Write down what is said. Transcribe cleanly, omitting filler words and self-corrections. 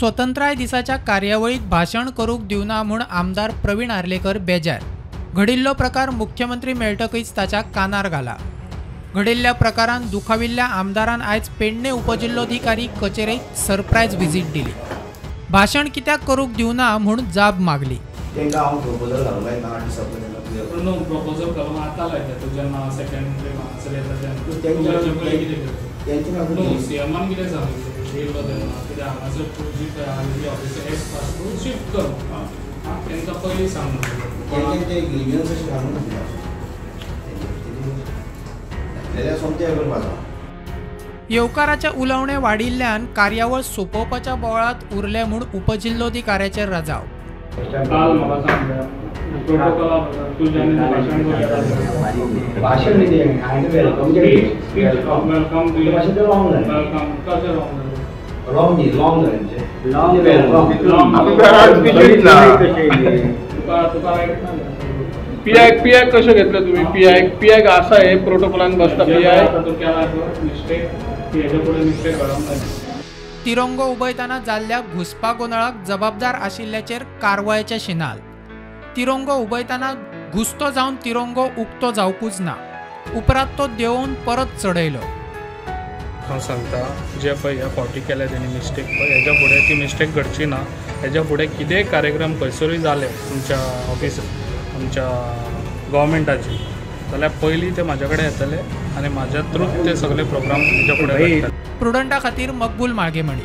स्वतंत्राय दिसाच्या कार्यावळीत भाशण करूंक दिवना म्हूण आमदार प्रवीण आर्लेकर बेजार. घडिल्लो प्रकार मुख्यमंत्री मेळटकच ताच्या कानार घाला. घडिल्ल्या प्रकारान दुखाविल्ल्या आमदारान आयज पेडणे उपजिल्लोधिकारी कचेरेक सरप्रायज व्हिजीट दिली. भाशण कित्याक करूंक दिवना म्हूण जाब मागली. येवकाराचे उलोवणे वाडिल्ल्यान कार्यावळ सोंपोवपाच्या बोवाळांत उरले म्हूण उपजिल्लोधिकाऱ्याचेर रजाव. पीआय कशें घेतले तुम्ही? पीआय आसा हे प्रोटोकॉलान बसता. पीआय तिरंगो उबयतना जाल्ल्या घुसपा गोंदळाक जबाबदार आशिल्ल्याचेर कारवायेचे शिनाल. तिरंगो उबयतना घुसतो जावन तिरंगो उक्तो जावकूच ना. उपरांत तो देंवोवन परत चडयलो. हांव सांगता जे पळय ह्या फावटी केल्या तेणी मिस्टेक पळय हेज्या फुडें ती मिस्टेक घडची ना. हेज्या फुडें कितेंय कार्यक्रम खंयसरूय जाले तुमच्या ऑफिस आमच्या गव्हर्मेंटाची जाल्यार पयलीं ते म्हाज्या कडेन येतले आनी म्हाज्या थ्रू ते सगळे प्रोग्राम हेज्या फुडें घडटले. प्रुडंटा खातीर मकबूल माळगेमणी.